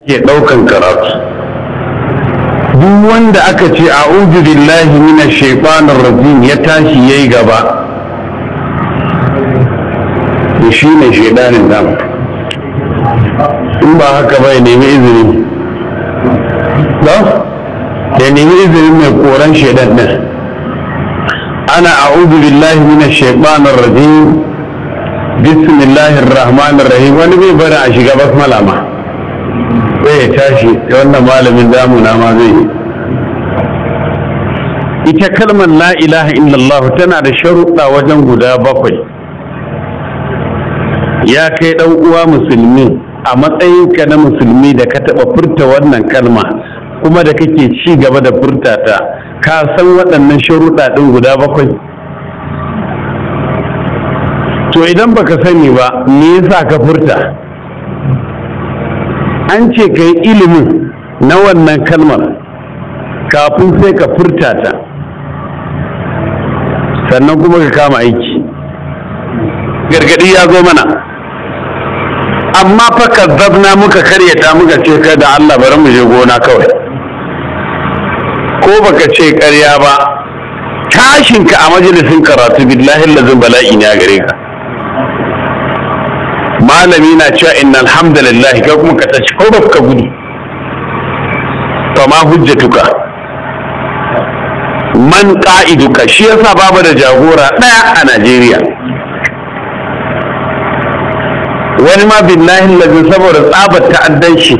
Ke ɗaukan karatu, duk wanda aka ce "A'udhu billahi minash shaitanir rajim" ya tashi yayi gaba, to shi ne shaidanin dama. In ba haka ba, ya nemi izini, ya nemi izinin mai koran shaidan din. Ana "A'udhu billahi minash shaitanir rajim, bismillahir rahmanir rahim", wani bai bari a shiga basmala ma, sai ya tashi. Wannan malamin damuna ma zai yi. Ita kalmar "La ilaha illallah" tana da sharuɗa wajen guda bakwai. Ya kai ɗan uwa musulmi, a matsayinka na musulmi da ka taɓa furta wannan kalma kuma da kake ci gaba da furta ta, ka san waɗannan sharuɗa ɗin guda bakwai? To idan baka sani ba, me yasa ka furta? An ce ka yi ilimin na wannan kalmar kafin sai ka furta ta, sannan kuma ka kama aiki. Gargadi ya zo mana, amma fa kazzabna, muka karyata, muka ce kai da Allah, bari mu je gona kawai. Ko baka ce karya ba, tashinka a majalisin karatu, billahi lazin bala'i ne a gare ka. Malami na cewa "Inna alhamdulillah", kai kuma ka tashi ko ka gudu. Fama hujjatuka, man qa'iduka? Shi yasa babu da jagora daya a Najeriya. Wani ma, billahi lazin, saboda tsabar ta'addanci,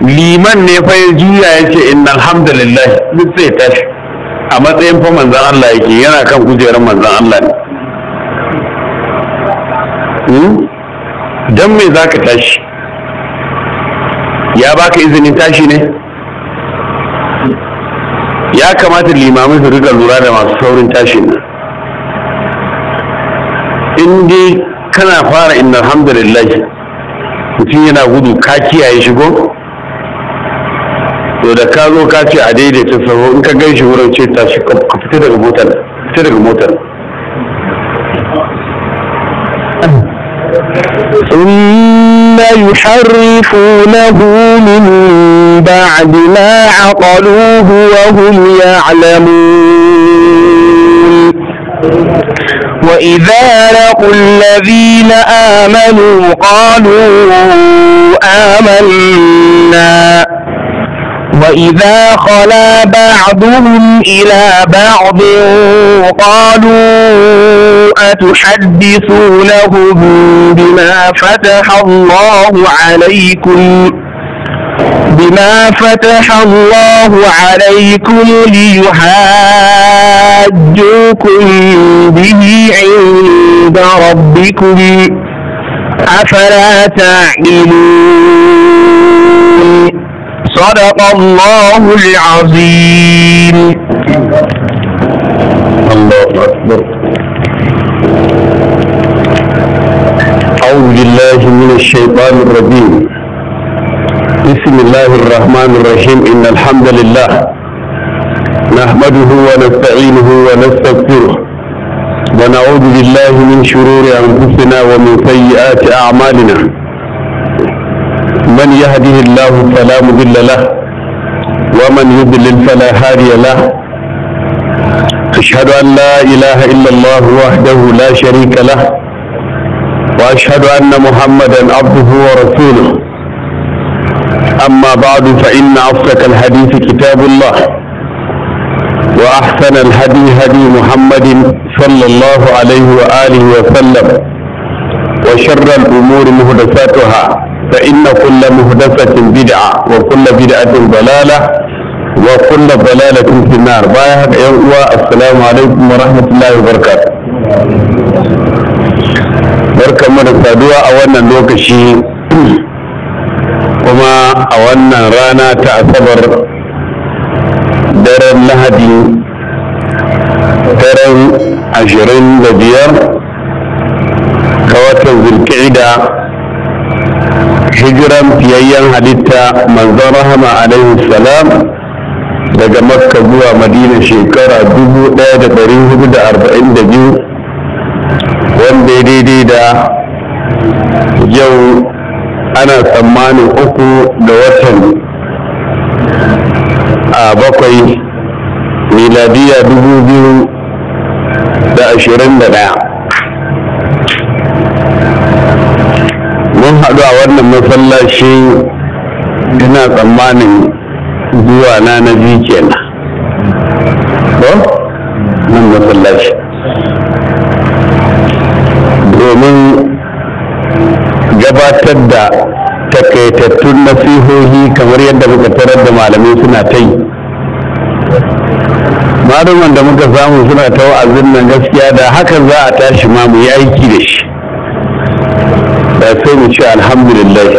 liman ne fa ya juya ya ce "Inna alhamdulillah", duk sai tashi. A matsayin fa manzon Allah yake, yana kan kujerar manzon Allah ne. Don me za ka tashi? Ya baka izinin tashi ne? Ya kamata limamai su rika lura da masu saurin tashin nan. In dai kana fara "Inna alhamdulillah", mutum yana gudu, ka kiyaye shigo, to da ka zo ka ce a daidaita sahu, in ka gan shi wurin, ce tashi, ka fita daga motar, fita daga motar. ثم يحرفونه من بعد ما عقلوه وهم يعلمون. وإذا لقوا الذين آمنوا قالوا آمنا، وإذا خلا بعضهم إلى بعض قالوا أتحدثونهم بما فتح الله عليكم ليحاجوكم به عند ربكم؟ أفلا تعقلون؟ صدق الله العظيم. الله أكبر. أعوذ بالله من الشيطان الرجيم. بسم الله الرحمن الرحيم. إن الحمد لله نحمده ونستعينه ونستغفره، ونعوذ بالله من شرور أنفسنا ومن سيئات أعمالنا. من يهده الله فلا مضل له، ومن يضلل فلا هادي له. أشهد أن لا إله إلا الله وحده لا شريك له، وأشهد أن محمدا عبده ورسوله. أما بعد، فإن أصدق الحديث كتاب الله، وأحسن الهدي هدي محمد صلى الله عليه وآله وسلم، وشر الأمور محدثاتها، فإن كل محدثة بدعة، وكل بدعة ضلالة، وكل ضلالة في النار. بايعك السلام عليكم ورحمة الله وبركاته. Barkanmu da saduwa a wannan lokaci, kuma a wannan rana ta Asabar, daren Lahadi, daren 25 ga watan Zulki'ida, hijiran fiyayyen halitta manzon rahama alaihi salam daga Makka zuwa Madina shekara 1442, wanda ya daidai da yau Ana tsammanin 3 da watan 7 miladiya 2021. Mun haɗu a wannan masallaci, ina tsammanin zuwa na biyu kenan ko nan masallaci, domin gabatar da takaitattun nasihohi kamar yadda muka tarar da malamai suna ta yi. Malaman da muka samu suna ta wa'azin nan, gaskiya da hakan za a tashi ma mu yi aiki da shi, da sai mu ce alhamdulillah.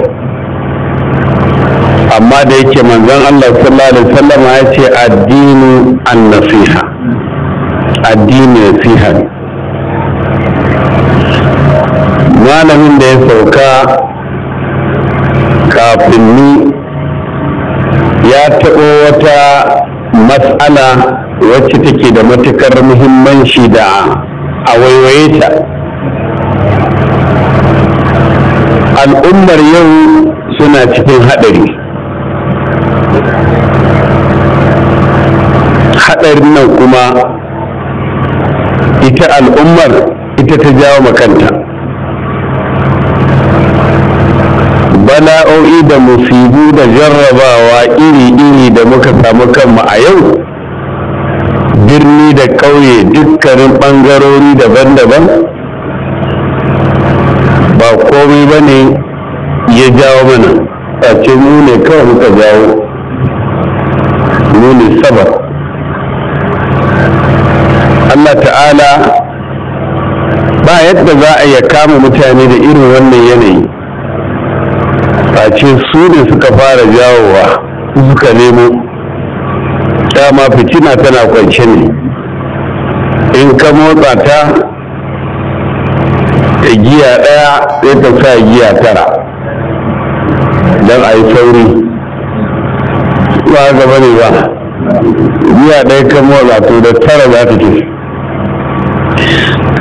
Amma da yake manzon Allah sallallahu alaihi wasallam ya ce addinu an-nasiha, addini nasiha ne. Malamin da ya sauka kafin ni ya taɓo wata matsala wacce take da matukar muhimmanci da a waiwaye ta. Al'ummar yau suna cikin haɗari. Haɗarin nan kuma ita al'ummar ita ta jawo makanta. Bala'o'i da musibu da jarrabawa iri-iri da muka samu kanmu a yau, birni da ƙauye, dukkanin ɓangarori daban-daban, ba komai ba ne ya jawo mana a ce mu ne kawai muka jawo, mu ne sabar. Allah ta'ala ba yadda za a iya kama mutane da irin wannan yanayi face su ne suka fara jawowa, suka nemo. Dama fitina tana kwance ne, in ka motsa ta da giya ɗaya sai ta sa giya 9 don a yi sauri. Ba gaba ne ba, giya ɗaya ka motsa to da 9 za ta tafi,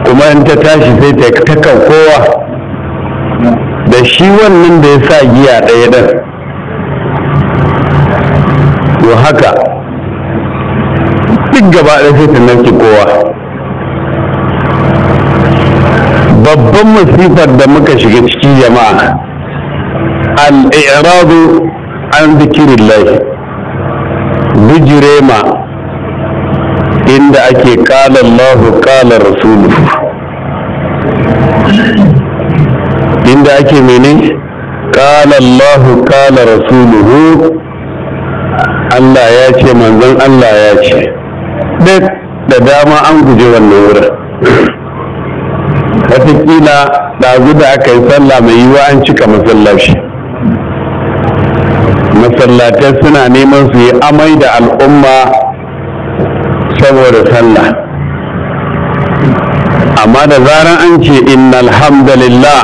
kuma in ta tashi sai ta takan kowa da shi wannan da ya sa giya ɗaya ɗin. To haka duk gaba ɗaya sai ta narke kowa. Babban masifar da muka shiga ciki jama'a, al'iradu an zikirillah, bijirema inda ake kala Allahu kala Rasulu, inda ake mene kala Allahu kala Rasuluhu, Allah ya ce, manzon Allah ya ce. Duk da dama an guje wannan wurin. Wataƙila ɗazu da aka yi sallah mai yiwuwa an cika masallaci. Masallatai suna neman su yi amai da al'umma saboda sallah, amma da zaran an ce inna alhamdulillah,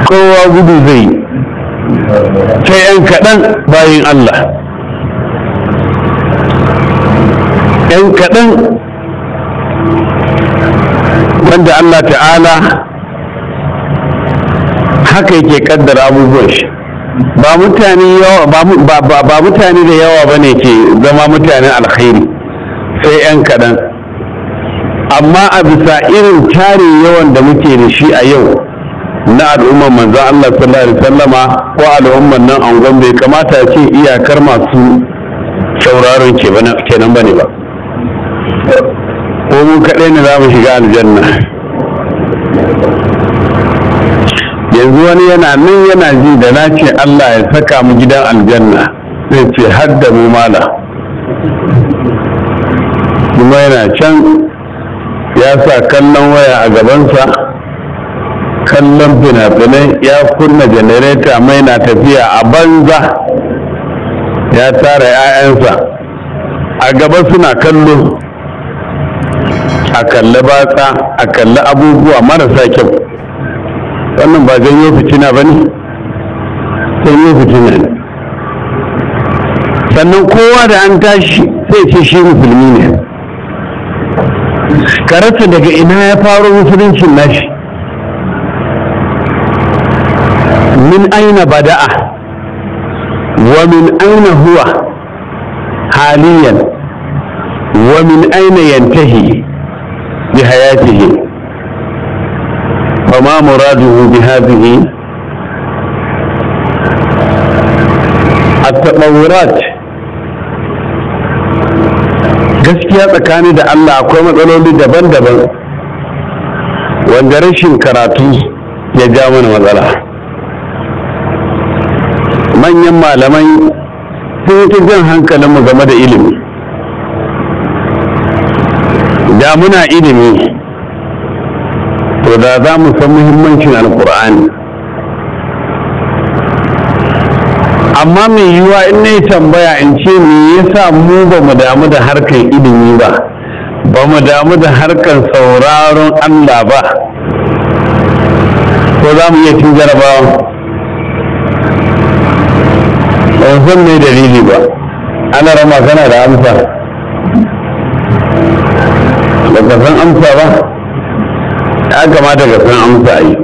kowa gudu zai, sai 'yan kaɗan bayin Allah, 'yan kaɗan wanda Allah ta'ala haka yake kaddara abubuwan shi. Ba mutane yawa ba mutane da yawa bane ke zama mutanen alkhairi, sai 'yan kaɗan. Amma a bisa irin tarin yawan da muke da shi a yau na al'ummar manzon Allah sallallahu alaihi wasallama ko al'ummar nan angon, bai kamata ce iyakar masu sauraron kenan bane ba. Ko mu kaɗai ne za mu shiga aljanna? Yanzu wani yana nan yana ji da na ce Allah ya saka mu gidan aljanna, zai ce har da mu mala. Kuma yana can ya sa kallon waya a gabansa, kallon fina-finai, ya kunna janareta mai na tafiya a banza, ya tara 'ya'yansa a gaba suna kallo, a kalli batsa, a kalli abubuwa marasa kyau. Wannan ba janyo fitina ba ne? Janyo fitina ne. Sannan kowa da an tashi sai ce shi musulmi ne. Karasa daga ina ya faro musuluncin nashi. Min aina bada'a wa min aina huwa haliyan wa min aina yantahi bi hayatihi, fama muraduhu bi hadhihi at-tatawurat. Gaskiya tsakani da Allah akwai matsaloli daban-daban wanda rashin karatu ya ja mana matsala. Manyan malamai sun yi jan hankalinmu game da ilimi. Da muna ilimi, to da za mu san muhimmancin Alkur'ani. Amma mai yiwuwa in na yi tambaya in ce, me yasa mu ba mu damu da harkar ilimi ba, ba mu damu da harkar sauraron Allah ba, ko za mu iya cin jarabawa? Ban san mai dalili ba. Ana rama, kana da amsa? Ba ka san amsa ba? Ya kamata ka san amsa. Yi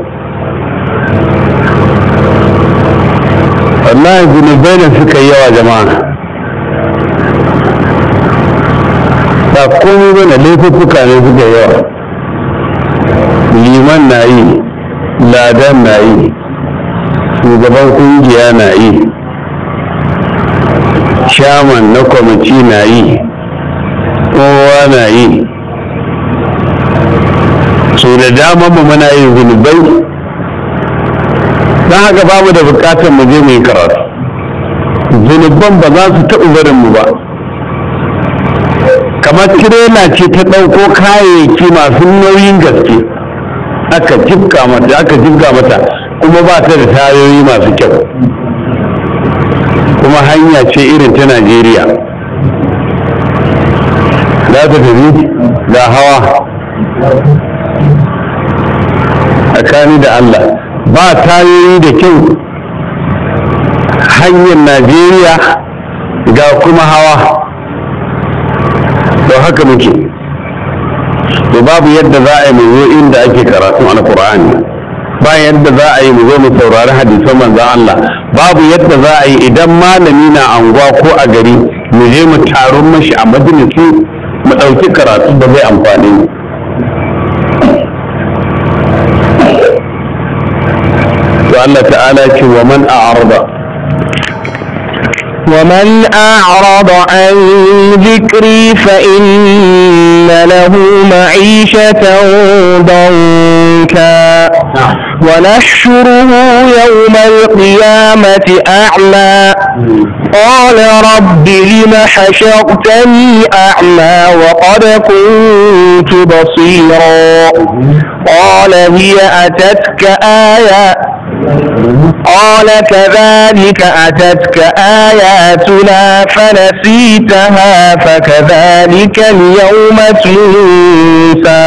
wallahi zunubai da suka yi yawa, jama'a, ba komai ba na, laifuffuka ne suka yi yawa. Liman na yi, ladan na yi, shugaban kungiya na yi, chairman na kwamiti na yi, kowa na yi. So da dama mu muna yin zunubai, don haka ba mu da bukatar mu je mu yi karatu. Zunuban ba za su taɓa barin mu ba. Kamar tirela ce ta ɗauko kayayyaki masu nauyin gaske, aka jibga mata, aka jibga mata, kuma ba ta da tayoyi masu kyau, kuma hanya ce irin ta Najeriya, za ta tafi ga hawa. Tsakani da Allah, ba tayoyi da kyau hanyar Najeriya, ga kuma hawa. Don haka muke, to babu yadda za a yi mu zo inda ake karatun Alkur'ani, ba yadda za a yi mu zo mu saurari hadisan manzon Allah, babu yadda za a yi idan malami na anguwa ko a gari mu je mu taron mashi a majalisi mu ɗauki karatu da zai amfani mu. To Allah ta'ala ce wa man a'rada ومن أعرض عن ذكري فإن له معيشة ضنكا ونحشره يوم القيامة أعمى. قال رب لم حشرتني أعمى وقد كنت بصيرا؟ قال هي أتتك آية، قال كذلك أتتك آياتنا فنسيتها فكذلك اليوم تنسى.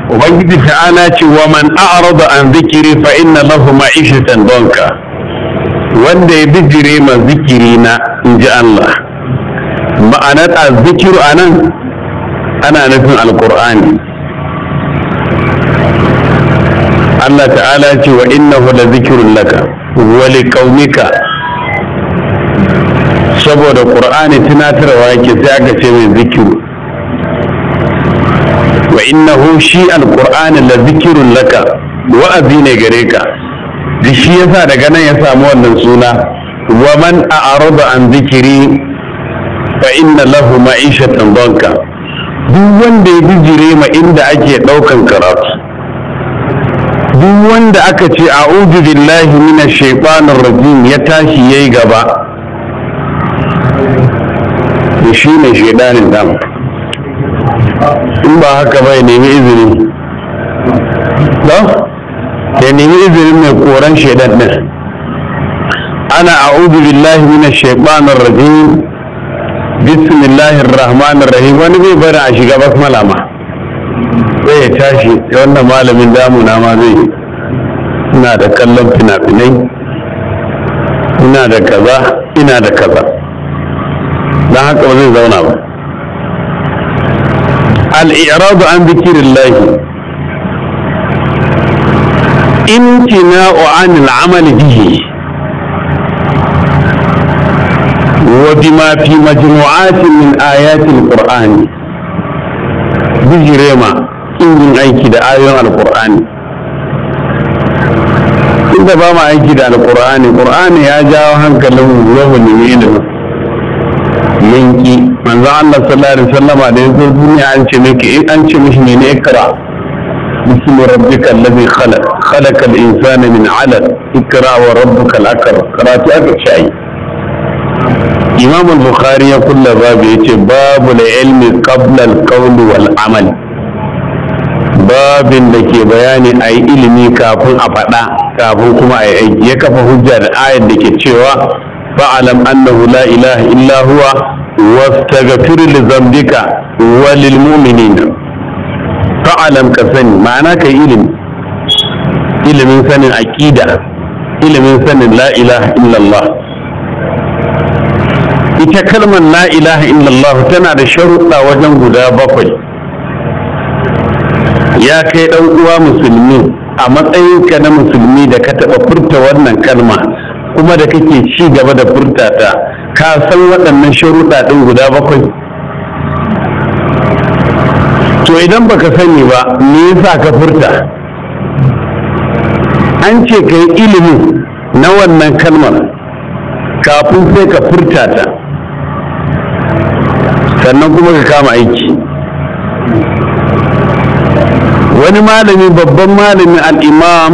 Ubangiji ta'ala ce wa man a'rada an zikiri fa inna lahu ma'ishatan donka. Wanda ya bijire ma zikiri na, in ji Allah. Ma'anar azzikiru anan ana nufin Alkur'ani. Allah ta'ala ce wa innahu la zikrun laka wa liqaumika. Saboda Qur'ani tunatarwa yake, sai aka ce mai zikiru. Wa innahu, shi Alqur'ani, la zikrun laka, wa'azi ne gare ka. Da shi yasa daga nan ya samu wannan suna. Wa man a'rada an zikiri fa inna lahu ma'ishatan danka. Duk wanda ya bijire ma inda ake daukan karatu, duk wanda aka ce a'udhu billahi minash shaitanir rajim ya tashi yayi gaba, to shi ne shaidanin dam. In ba haka ba, ya nemi izini, don ya nemi izinin mai koran shaidan din. Ana a'udhu billahi minash shaitanir rajim, bismillahir rahmanir rahim, wani bai bari a shiga basmala ma, sai ya tashi. Wannan malamin damuna ma zai, ina da kallon fina-finai, ina da kaza, ina da kaza, don haka ba zai zauna ba. Al'iradu an zikirillahi. Imtina'u anil amali bihi wa bima fi majmu'atin min ayatil qur'ani. Bijirema yin aiki da ayoyin alqur'ani. Inda ba mu aiki da alqur'ani, qur'ani ya jawo hankalin mu zuwa mu nemi ilimin yanki. Manzo Allah sallallahu alaihi wasallama da yazo duniya an ce miki, an ce mishi ne ikra bismi rabbika alladhi khalaq, khalaqal insana min 'alaq, ikra wa rabbukal akram. Karatu aka ce ai. Imam al-Bukhari ya kulla babu, yace babu ilmi qabla al-qawl wal amal, babin da ke bayani a yi ilimi kafin a faɗa, kafin kuma a yi aiki. Ya kafa hujja da ayar da ke cewa fa'alam annahu la ilaha illa huwa wastaghfir li dhanbika wa lil mu'minina. Fa'alam, ka sani, ma'ana kai ilimi, ilimin sanin aqida, ilimin sanin la ilaha illallah. Ita kalmar la ilaha illallah tana da sharuɗa wajen guda 7. Ya kai ɗan uwa musulmi, a matsayinka na musulmi da ka taɓa furta wannan kalma kuma da kake ci gaba da furta ta, ka san waɗannan sharuɗa ɗin guda 7? To idan baka sani ba, me yasa ka furta? An ce ka yi ilimin na wannan kalmar kafin sai ka furta ta, sannan kuma ka kama aiki. Wani malami, babban malami, al'imam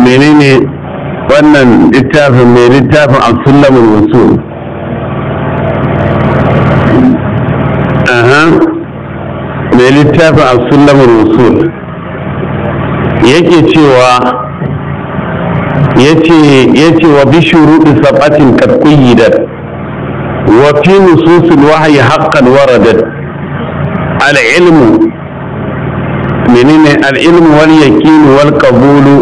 menene wannan littafin, mai littafin al-Sulamul Wusul, aha, mai littafin al-Sulamul Wusul yake cewa, yace wa bi shuruɗi sab'atin qad quyyidat wa fi nususil wahyi haqqan waradat. Al-ilmu menene? Al-ilmu wal yaqin wal qabulu,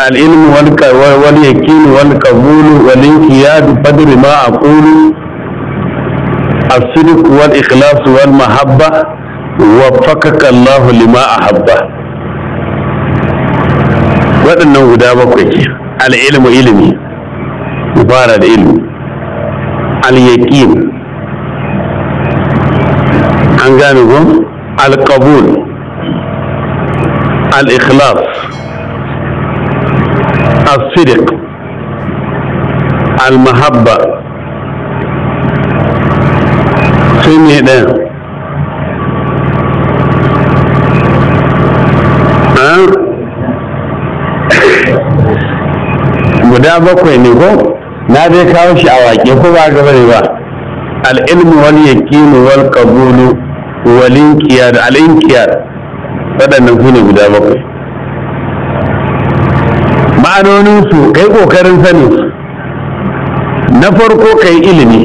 al-ilmu wal yaqin wal qabulu wal inqiyad qadri ma aqulu, as-sidq wal ikhlas wal mahabba, waffaqaka Allah lima ahabba. Waɗannan guda 7 ke. Al-ilmu, ilimi, fara da ilmi. Al-yaqin, an gane ko? Al-qabul, al-ikhlas, as-sidq, al-mahabba, sai me ɗaya? Guda 7 ne ko? Na dai kawo shi a waƙe ko ba gaba ne ba. Al-ilmu wal yaqin wal qabulu wal inqiyad, al inqiyad, waɗannan su ne guda 7. Ma'anonin su kai kokarin sanin su. Na farko kai ilimi.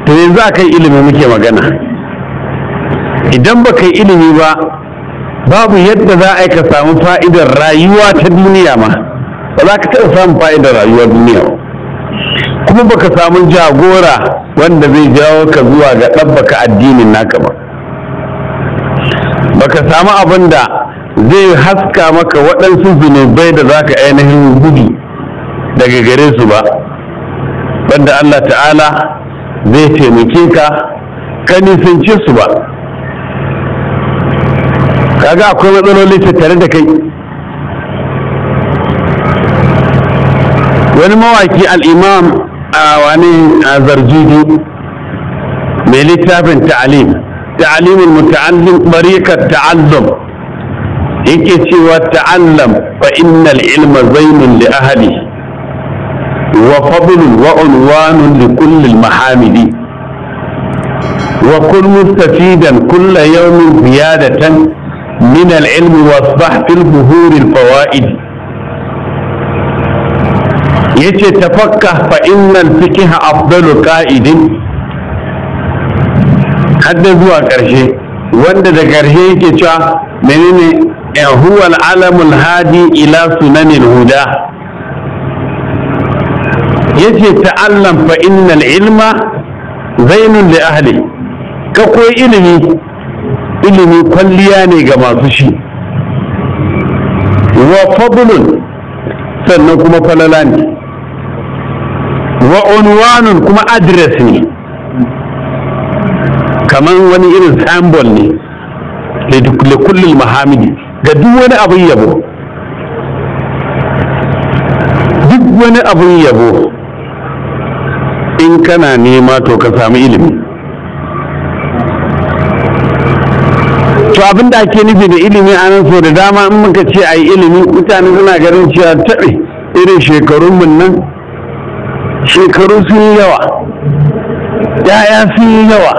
To yanzu a kai ilimi muke magana. Idan ba kai ilimi ba, babu yadda za a yi ka samu fa'idar rayuwa ta duniya ma, ba za ka taɓa samun fa'idar rayuwar duniya ba, kuma baka samu jagora wanda zai jawo ka zuwa ga ɗabbaka addinin naka ba, baka samu abin da zai haska maka waɗansu zunubai da za ka ainihin gudu daga gare su ba, wanda Allah ta'ala zai taimake ka ka nisance su ba. Kaga akwai matsaloli tattare da kai. Wani mawaki, al'imam a wani Zarjidi, mai littafin ta'alim, ta'alimin muta'allim tariqat ta'allum, yake cewa ta'allam fa innal ilma zainun li ahli wa fadlun wa unwanun li kulli al-mahamidi wa kun mustafidan kulla yawmin ziyadatan min al-ilmi wasbah fil buhur al-fawaid. Yace tafakkah fa innal fiqh afdalu qa'idin, hadda zuwa ƙarshe, wanda da ƙarshe yake cewa menene? Huwa al-alamul hadi ila sunanil huda. Yace ta'allam fa innal ilma zainun li ahli, ka koyi ilimi, Ilimi kwalliya ne ga masu shi. Wa fadlun, sannan kuma falala ne. Wa unwanun, kuma address ne, kamar wani irin symbol ne li kullil mahamidi, ga duk wani abin yabo. Duk wani abin yabo in kana nema to ka sami ilimi. To abin da ake nufi da ilimi a nan, so da dama in muka ce a yi ilimi, mutane suna ganin cewa taɓe irin shekarun nan, shekaru sun yi yawa, ‘ya'ya sun yi yawa,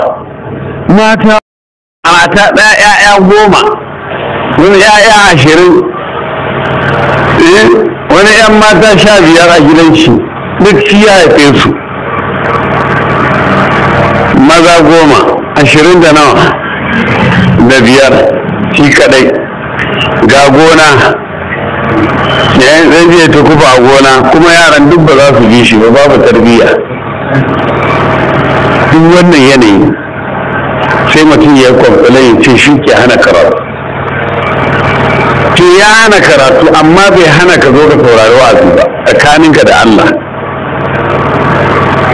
mata mata ɗaya ‘ya'ya 10, wani ‘ya'ya 20, wani ‘yan mata 15 a gidan shi, duk shi ya haife su. Maza 10, 20 da nawa da 5, shi kadai. Ga gona, zai je ta kufa a gona, kuma yaran duk ba za su bi shi ba, babu tarbiyya. Duk wannan yanayi sai mutum ya kwamfala ya ce shi ke hana karatu. To ya hana karatu, amma bai hana ka zo ka saurari wa'azi ba tsakaninka da Allah.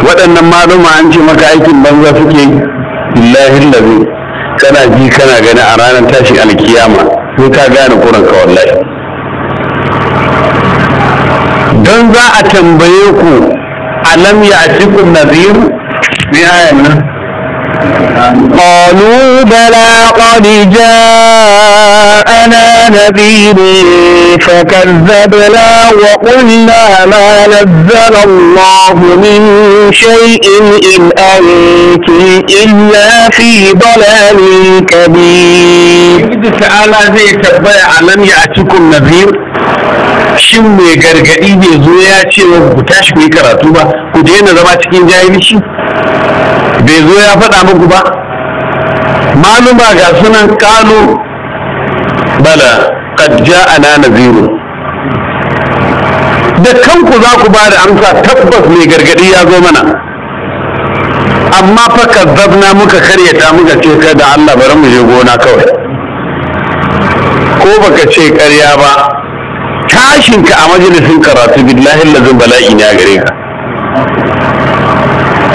Waɗannan maluma an ce maka aikin banza suke yi, billahi lazi kana ji kana gani a ranar tashin alkiyama sai ka gane kuranka wallahi. Don za a tambaye ku, alam ya atikum nadhir, ni ayan nan. قالوا بلى قد جاءنا نذير فكذبنا وقلنا ما نزل الله من شيء إن أنتم إلا في ضلال كبير. Ubangiji ta'ala zai tabbaya, alam ya atikum nadhir, shin mai gargadi bai zo ya ce wa ku tashi ku yi karatu ba, ku daina zama cikin jahilci? Bai zo ya faɗa muku ba? Maluma ga sunan, kalu bala qad ja'ana nadhiru. Da kanku za ku ba da amsa, tabbas mai gargadi ya zo mana, amma fa kazzabna, muka karyata, muka ce kai da Allah bari mu je gona kawai. Ko baka ce karya ba, tashinka a majalisin karatu billahi lazin bala'i ne a gare ka.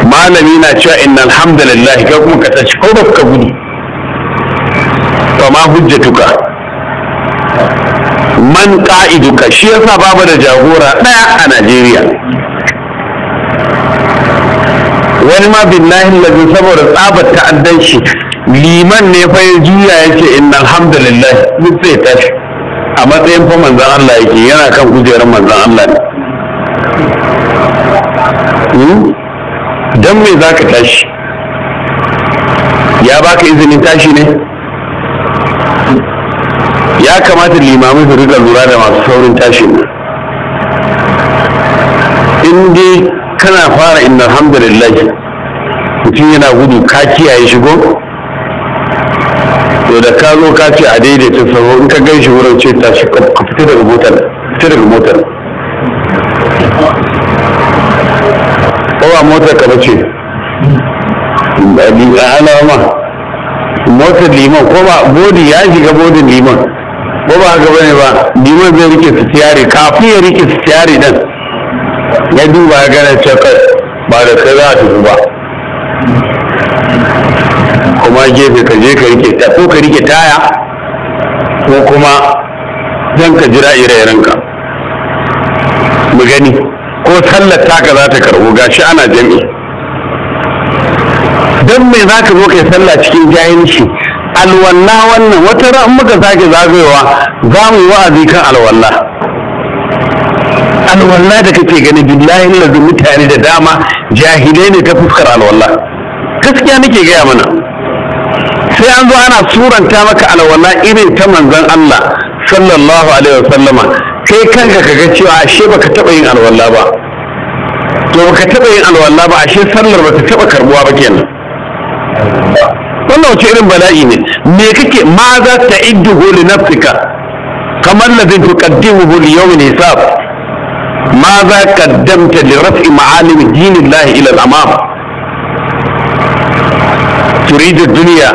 Malami na cewa inna alhamdulillah, kai kuma ka tashi ko baka gudu. Fa ma hujjatuka, man qa'iduka? Shi yasa babu da jagora daya a Najeriya. Wani ma billahi lazin saboda tsabar ta'addanci, liman ne fa ya juya ya ce inna alhamdulillah, duk sai tashi a matsayin fa manzan Allah yake, yana kan kujerar manzan Allah ne. Don me za ka tashi? Ya baka izinin tashi ne? Ya kamata limamai su rika lura da masu saurin tashi ne. In dai kana fara inna alhamdulillah mutum yana gudu, ka kiyaye shigo, to da ka zo ka ce a daidaita sauro, in ka gan shi wurin ce tashi ka fita daga motar, fita daga motar. Ko ba motar ka bace, alama motar liman, ko ba bodi ya shiga bodin liman, ko ba haka bane ba, liman zai rike sitiyari, kafin ya rike sitiyari din ya duba ya gane cewa kai ba da kai za a tafi ba, kuma gefe ka je ka rike ta, ko ka rike taya, ko kuma zan ka jira ire-irenka mu gani ko sallar taka za ta karɓo. Gashi ana jami'i, don me za ka zo kai sallah cikin jahilci? Alwala wannan wata ran muka sake zagayowa za mu yi wa'azi kan alwala. Alwala da kake gani, billahi lazi mutane da dama jahilai ne ta fuskar alwala. Gaskiya nake gaya mana, sai an zo ana suranta maka alwala irin ta manzon Allah sallallahu alaihi wasallama, kai kanka kaga cewa ashe baka taba yin alwala ba. To baka taba yin alwala ba, ashe sallar bata taba karbuwa ba kenan. Wannan wace irin bala'i ne? Me kake ma za ta idduhu li nafsika kamar ladin tuqaddimuhu li yawmin hisab? Ma za qaddamta li raf'i ma'alim dinillahi ila al-amam? Turidu dunya.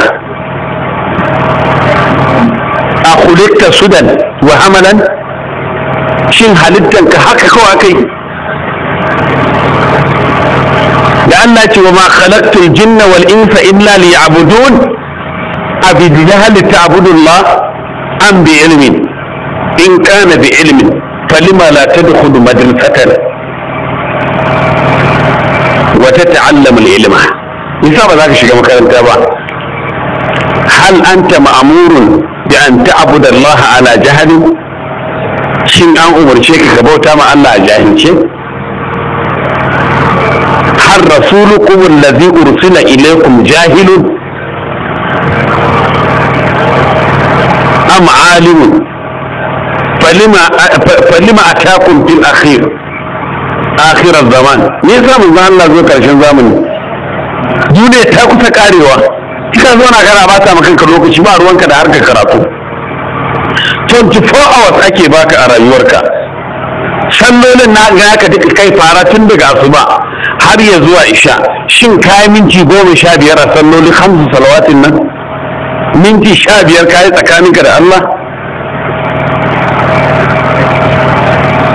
khuliqta sudan wa hamalan? Shin halittanka haka kawai akai? Da Allah ce wa ma khalaqtul jinna wal insa illa liya'budun, abi jahal ta'budullah am bi ilmin? In kana bi ilmin falima la tadkhulu madrasatan wa tata'allamu al ilma? Yasa ba za ka shiga makaranta ba? Hal anta ma'murun bi an ta'budu Allah ala jahlin? Shin an umarce ka ka bauta ma Allah a jahilce? Har rasulukum allazi ursila ilaykum jahilun am alimun? Falima atakum fil akhir akhir zaman? Me yasa manzo Allah zo karshen zamani? Duniya ta kusa karewa, kika zo na kana ba ta maka kanka lokaci, ba ruwanka da harkar karatu. 24 hours ake baka a rayuwarka. Sallolin na ga ka duka kai fara tun daga asuba har ya zuwa isha. Shin kayi minti 15 a salloli 5 salawatin nan? Minti 15 kayi tsakaninka da Allah?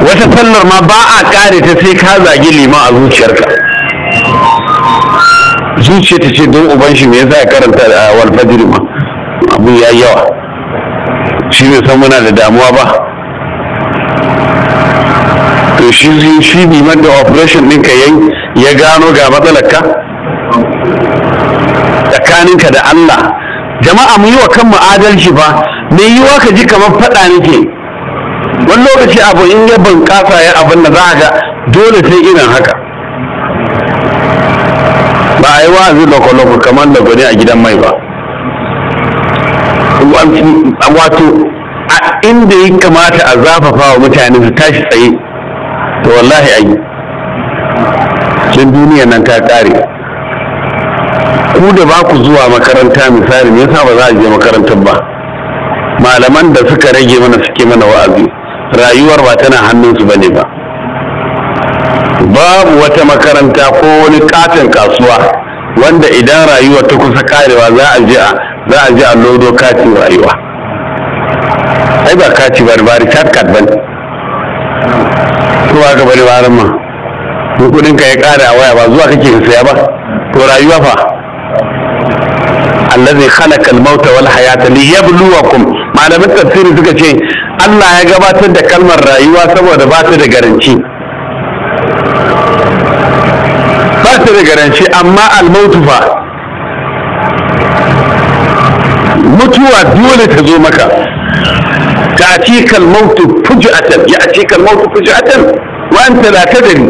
Wata sallar ma ba a kare ta sai ka zagi liman a zuciyarka. Zuciya ta ce don uban shi me yasa ya karanta wal fajr ma abu ya yawa, shi bai san muna da damuwa ba. To shi liman da operation ɗinka yayi ya gano ga matsalarka tsakaninka da Allah. Jama'a mu yi wa kanmu adalci fa. Me yiwa ka ji kamar faɗa nake wani lokaci, abu in ya bunƙasa ya abin da za a ga dole sai irin haka. Ba a yi wa'azi loko-loko kamar da gwani a gidan mai ba. Wato a inda ya kamata a zafafa wa mutane su tashi tsaye, to wallahi a yi. Don duniya nan ta ƙare. Ku da ba ku zuwa makaranta misali, me yasa ba za a je makarantar ba? Malaman da suka rage mana suke mana wa'azi, rayuwar ba tana hannunsu ba ne ba. Babu wata makaranta ko wani katon kasuwa wanda idan rayuwar ta kusa karewa za a je a lodo katin rayuwa. Ai ba kati ba, ba recharge card ba ne. Ko ba ka bari ba ma ko kudin ka ya kare a waya ba zuwa kake ka saya ba. To rayuwa fa, allazi khalaqa al-mauta wal hayata liyabluwakum. Malamin tafsiri suka ce Allah ya gabatar da kalmar rayuwa saboda ba ta da garanci, ba ta da garanci. Amma al-mautu fa, mutuwa dole ta zo maka. Ta'tika al-mautu fuj'atan, ya'tika al-mautu fuj'atan wa anta la tadri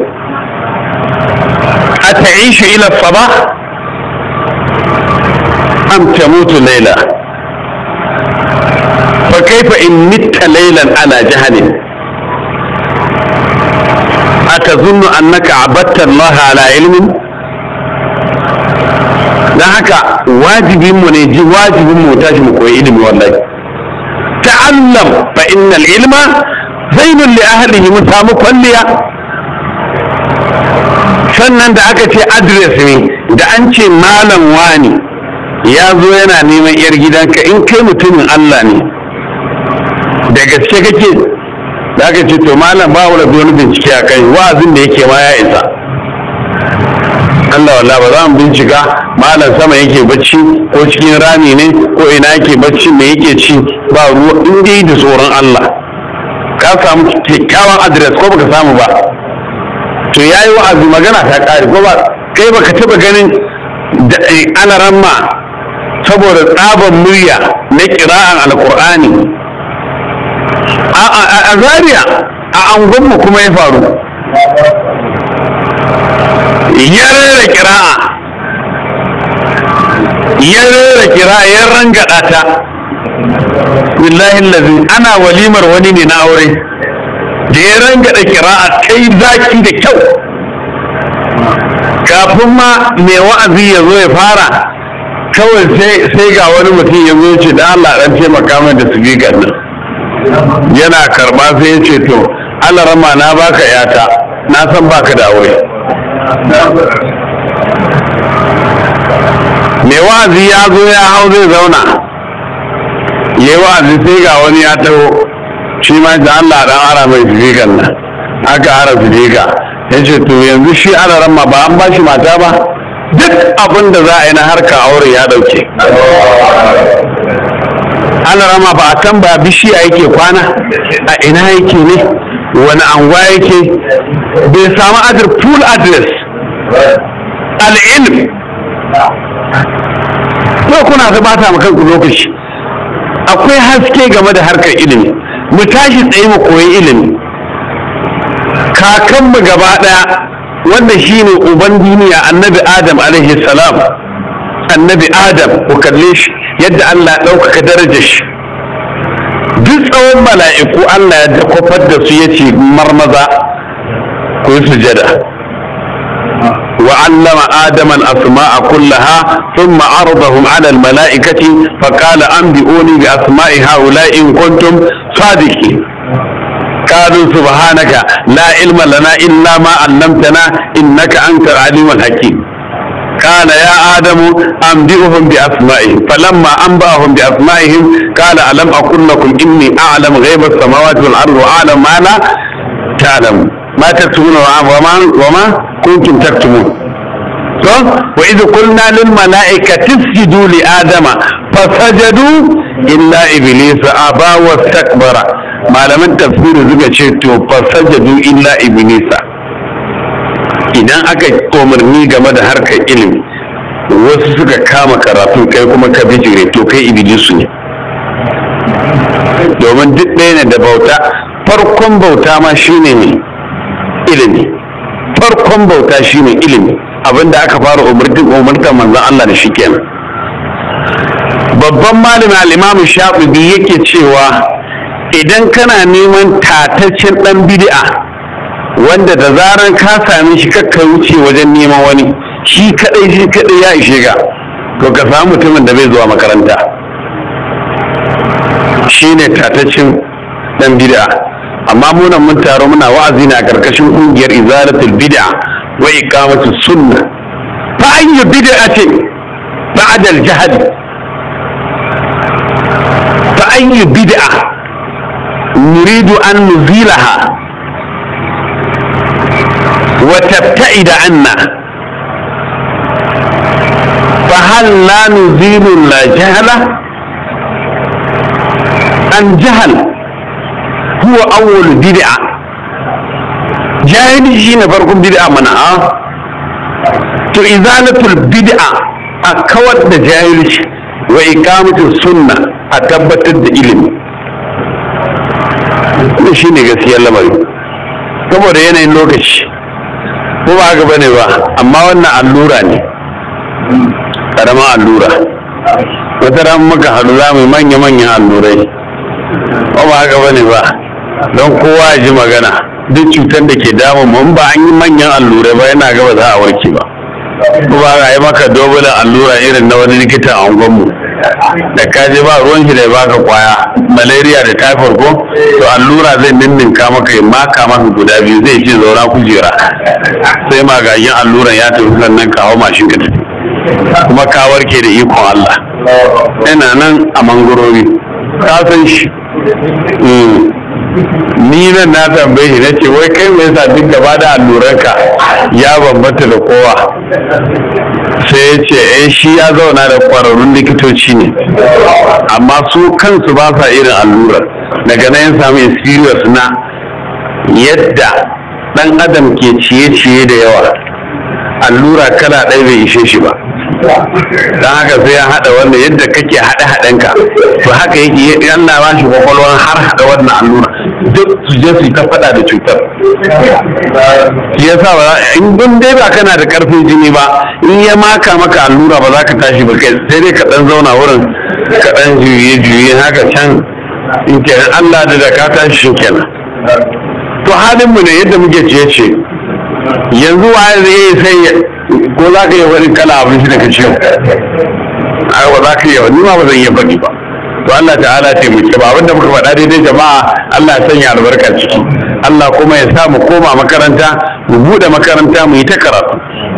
ata'ishu ila as-sabah am tamutu layla. Fa kayfa in mitta laylan ala jahlin? Atazunnu annaka abadta Allah ala ilmin? Dan haka wajibinmu ne ji wajibin mu tashi mu koyi ilimi wallahi. Ta'allam fa innal ilma zainun li ahlihi. Mu samu kwalliya. Sannan da aka ce address ne, da an ce malam wani ya zo yana neman yar gidanka, in kai mutumin Allah ne da gaske kake, da aka ce to malam ba wani bincike a kai, wa'azin da yake ma ya isa. Allah wallah ba za mu bincika malam sama yake bacci ko cikin rami ne ko ina yake bacci, me yake ci, ba ruwa. In dai da tsoron Allah ka samu kyakkyawan adres ko baka samu ba, to yayi wa'azi magana ta kare. Ko ba kai baka taba ganin alaramma saboda tsaban murya na kira'an alkur'ani a Zaria a angonmu kuma ya faru, ya rera kira'a, ya rera kira'a, ya rangada ta. Billahi lazi ana walimar wani ne na aure, da ya rangada kira'a kai zaki da kyau. Kafin ma mai wa'azi ya zo ya fara, kawai sai ga wani mutum ya zo ce da Allah dan taimaka min da sifikar nan. Yana karba sai ya ce to Allah rama na baka yata, na san baka da aure. Mai wa'azi ya zo ya hau zai zauna, Yayi wa'azi sai ga wani ya taho, shi ma da Allah dan ara mai sifikan nan, aka ara sifika. Ya ce to yanzu shi ana ramma ba an ba shi mata ba, duk abin da za a yi na harka aure ya dauke. Ana rama ba a kan ba bishiya yake kwana, a ina yake ne, wani anguwa yake, bai samu address, full address. Al'ilm ko kuna ta bata ma kanku lokaci. Akwai haske game da harkar ilimi, mu tashi tsaye mu koyi ilimi. Kakanmu gaba ɗaya wanda shine uban duniya, Annabi Adam alaihi salam. Annabi Adam, ku kalle shi yadda Allah ya ɗaukaka darajar shi. Duk tsawon mala'iku Allah ya dakwafar da su, ya ce marmaza ku yi sujada. Wa allama adama al-asma'a kullaha thumma aradahum 'ala al-mala'ikati fa qala anbi'uni bi asma'i ha'ula'i in kuntum sadiqin. Qalu subhanaka la ilma lana illa ma 'allamtana innaka antal alimul hakim. قال يا آدم أنبئهم بأسمائهم، فلما أنبأهم بأسمائهم قال ألم أقل لكم إني أعلم غيب السماوات والأرض وأعلم ما لا تعلمون، ما تكتمون وما كنتم تكتمون. وإذ قلنا للملائكة اسجدوا لآدم فسجدوا إلا إبليس أبى واستكبر. ما لم تفسير زوجة فسجدوا إلا إبليس. Idan aka umarni game da harkar ilimi, wasu suka kama karatu, kai kuma ka bijire, to kai ibilisu ne. Domin duk ɗaya ne da bauta. Farkon bauta ma shine ne ilimi. Farkon bauta shine ilimi. Abinda aka fara umartar manzon Allah da shi kenan. Babban malami al-Imam Shafi'i yake cewa idan kana neman tataccen dan bid'a wanda da zaran ka same shi kakka wuce wajen neman wani, shi kadai shi kadai ya ishe ka, to ka samu mutumin da bai zuwa makaranta, shine tataccen dan bid'a. Amma mu nan mun taro muna wa'azi ne a karkashin kungiyar Izalatul Bid'a wa Iqamatus Sunna. Fa ayyu bid'atin ba'da al-jahl, fa ayyu bid'a nuridu an nuzilaha wa tabta'ida anna, fa hal la nuzilu la jahla an jahl huwa awwal bid'a. Jahili shine farkon bid'a mana. A to izalatul bid'a, a kawar da jahilci, wa iqamatus sunna, a tabbatar da ilimi. Wannan shine gaskiyar lamari saboda yanayin lokaci, ko ba haka bane ba? Amma wannan allura ne, karama allura. Wata ran muka haɗu za mu yi manya-manyan allurai, ko ba haka bane ba? Don kowa ya ji magana. Duk cutar da ke damun mu, in ba an yi manyan allurai ba, yana gaba za a warke ba. Ko ba a yi maka dobulan allura irin na wani likita a unguwanmu da ka je ba ruwan shi da ya baka kwaya malaria da typhoid, ko to allura zai ninninka maka, ya maka maka guda biyu, zai ce zauna kujera sai magagin alluran ya tafi, sannan kawo mashin ka tafi, kuma ka warke da ikon Allah. Ina nan a Mangorori, ka san shi. Ni nan na tambaye shi, nace wai kai me yasa duk gaba da alluranka ya bambanta da kowa? Sai ya ce eh, shi ya zauna da kwararrun likitoci ne, amma su kansu ba sa irin allurar. Daga nan ya samu experience na yadda dan adam ke ciye-ciye da yawa, allura kala ɗaya bai ishe shi ba. Don haka sai ya haɗa wannan, yadda kake haɗe haɗenka to haka yake. Allah ba shi kwakwalwan har haɗa wannan allura, duk su je su yi ta faɗa da cutar. Shi yasa ba in dai ba kana da ƙarfin jini ba, in ya maka maka allura ba za ka tashi ba kai, sai dai ka ɗan zauna wurin ka ɗan juye juye haka can, in kenan Allah da ka tashi shi kenan. To halin mu ne yadda muke ciye ciye yanzu, waye zai yi sai ko za ka iya wani kala abinci da ka ciyo? Ai ba za ka iya, ni ma ba zan iya faɗi ba. To Allah ta'ala ce mu ba abinda muka faɗa daidai jama'a, Allah ya sanya albarka ciki. Allah kuma ya sa mu koma makaranta, mu buɗe makaranta, mu yi ta karatu.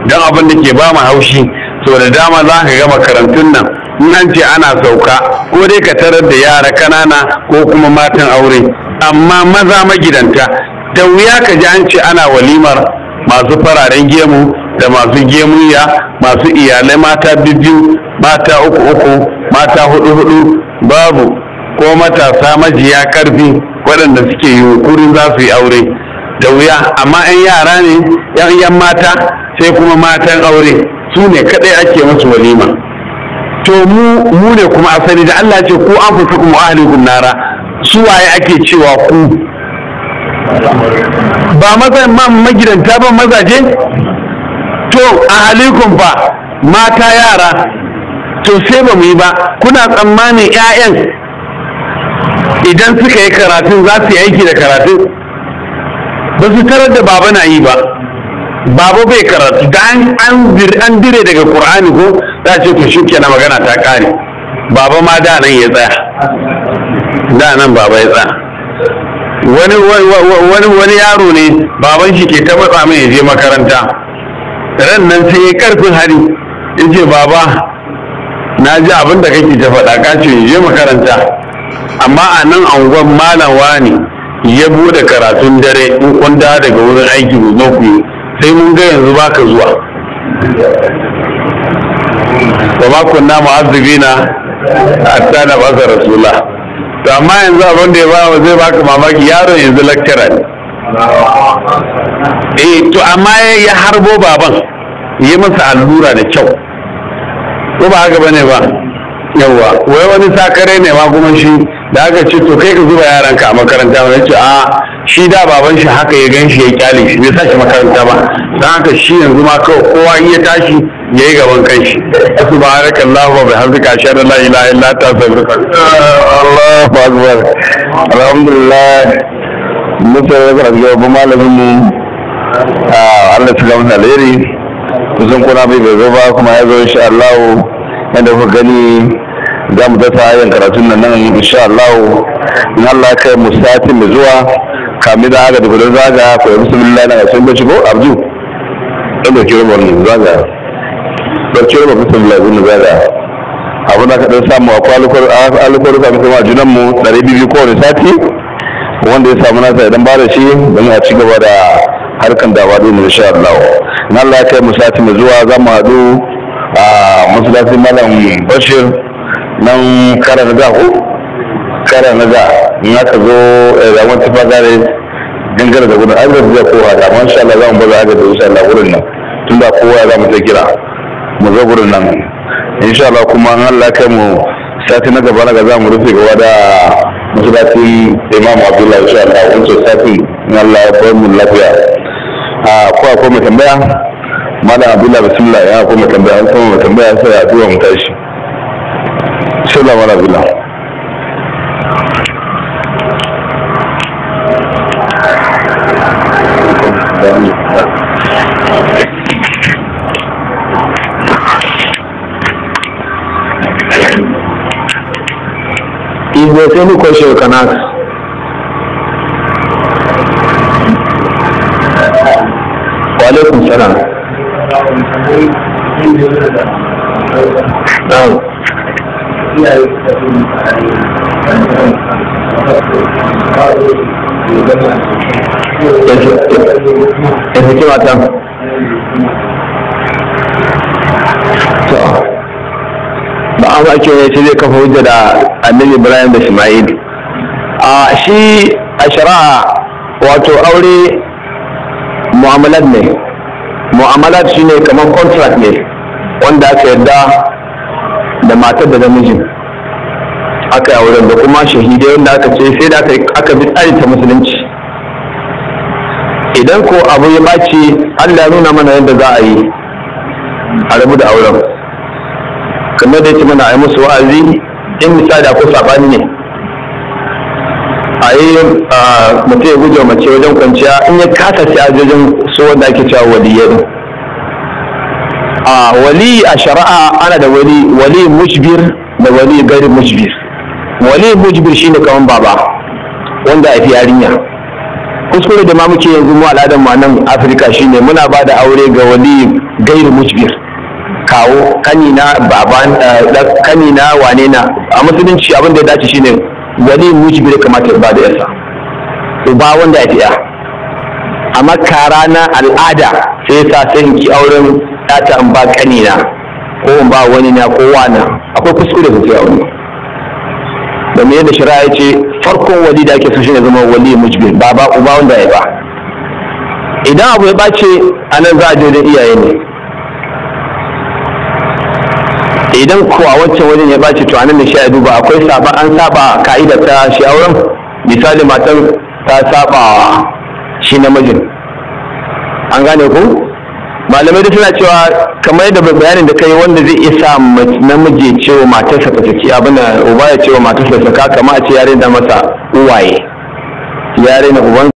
Don abin da ke ba mu haushi, so da dama za ka ga makarantun nan In an ce ana sauka, ko dai ka tarar da yara kanana ko kuma matan aure, amma maza magidanta da wuya ka ji an ce ana walimar masu fararen gemu da masu gemuya, masu iyalai mata biyu, mata uku uku, mata hudu hudu, babu. Ko matasa majiya karfi waɗanda suke yunkurin za su yi aure, da wuya. Amma 'yan yara ne, 'yan mata, sai kuma matan aure, su ne kaɗai ake musu walima. To mu ne kuma asali da Allah ce ku an fusa kuma ahlikum nara, su waye ake cewa ku? Ba maza magidanta ba, mazaje. To ahlikum fa mata, yara. To sai ba mu yi ba. Kuna tsammanin 'ya'yan idan suka yi karatun za su yi aiki da karatun? Ba su tarar da baba na yi ba. Baba bai karatu da an dire daga Qur'ani, ko za ce to shi kenan magana ta kare. Baba ma da nan ya tsaya, da nan baba ya tsaya. Wani yaro ne baban shi ke ta matsa mai ya je makaranta. Ran nan sai ya karfin hali ya ce, baba, na ji abin da kake ta faɗa, ka ce je makaranta, amma a nan angon malam wani ya bude karatun dare, in kun dawo daga wurin aiki ku zo ku yi, sai mun ga yanzu baka zuwa. Wa ma kunna mu'azzibina hatta na basa rasula. To amma yanzu abin da ya ba zai baka mamaki, yaron yanzu lecturer ne. Eh, to amma ya harbo baban, yi masa allura da kyau, ko ba haka bane ba? Yawwa, wai wani sakare ne ma kuma shi da aka ce to kai ka zuba yaranka a makaranta, wani ce a shi da baban shi haka ya gan shi ya kyale shi, bai sa shi makaranta ba, don haka shi yanzu ma kawai kowa in ya tashi ya yi gaban kanshi. Subhanakallahu wa bihamdika, ashhadu an la ilaha illa anta, astaghfiruka. Allahu akbar. Alhamdulillah, musa ya karatu ga babban malamin mu, Allah ya masa alheri. Kusan kuna bai zo ba, kuma ya zo insha Allah. Yadda kuka gani, za mu dasa ayan karatun nan nan insha Allah. In Allah ya kai mu sati mai zuwa, kamin da aka dubu zaga ko bismillah na sun bace ko abdu dan da kira wannan zaga da kira ba, bismillah gun zaga abu da ka dan samu akwai alukor ka kuma junan mu 200 kowane sati, wanda ya samu nasa idan ba da shi don a ci gaba da harkan dawa din insha Allah. In Allah ya kai mu sati mai zuwa, za mu haɗu a masallacin Malam Bashir nan kara na ko kara na ga. In aka zo da wani tafa gare gangare da gudun agaji zai kowa da, amma insha Allah za mu baza agaji insha Allah gurin nan, tun da kowa za mu ta kira mu zo gurin nan insha Allah. Kuma in Allah kai mu sati na gaba na ga, za mu rufe gaba da masallacin Imam Abdullahi insha Allah wancan sati, in Allah ya bar mu lafiya. A ko akwai mai tambaya? Malam Abdullahi, bismillah. Ya akwai mai tambaya? An sama mai tambaya, sai a duba mu tashi. Bismillah, Malam Abdullahi. If there's any question, you can ask. Wa alaikum salam. Na'am. Ya saki matan. To, ba an ba ke ce zai kafa hujja da Annabi Ibrahim da Ismail. A shi a shari'a, wato aure mu'amalat ne. Mu'amalat shine kamar contract ne wanda aka yarda da matar da namijin aka yi auren, da kuma shahidai, wanda aka ce sai da aka bi tsari ta musulunci. Idan ko abu ya ɓaci, Allah ya nuna mana yadda za a yi a rabu da auren, kamar da yake mana a yi musu wa'azi. In misali akwai saɓani ne, a yi mutum ya guje mace wajen kwanciya, in ya kasa sai a wajen su wanda ake cewa waliyai. A wali a shari'a ana da wali, wali mujbir da wali gairi mujbir. Wali mujbir shine kaman baba wanda a fi yarinya. Kuskure da ma muke yanzu mu al'adar mu a nan Afirka shine muna ba da aure ga wali gairi mujbir. Kawo kanina, baban kanina, wane na. A musulunci abin da ya dace shine wali mujibi da kamata ya ba da yarsa, uba wanda ya fiya. Amma kara na al'ada sai sa sai in ki auren ɗata in ba kanina ko in ba wani na ko wana, akwai kuskure sosai a wani. Domin yadda shari'a ya ce farkon wali da ake so shine zama wali mujbir, baba, uba wanda ya ba. Idan abu ya ɓace a nan za a je wajen iyaye ne. Idan ko a wancan wajen ya ɓace, to anan da shi a duba akwai saba, an saba ka'ida ta shi auren. Misali, matan ta saba shi namijin, an gane ku? Malamai da suna cewa kamar yadda bayanin da kai, wanda zai iya sa namiji ya ce wa matarsa ta saki abin da uba ya ce wa matarsa saka, kamar a ce ya rena masa uwaye, ya rena uban.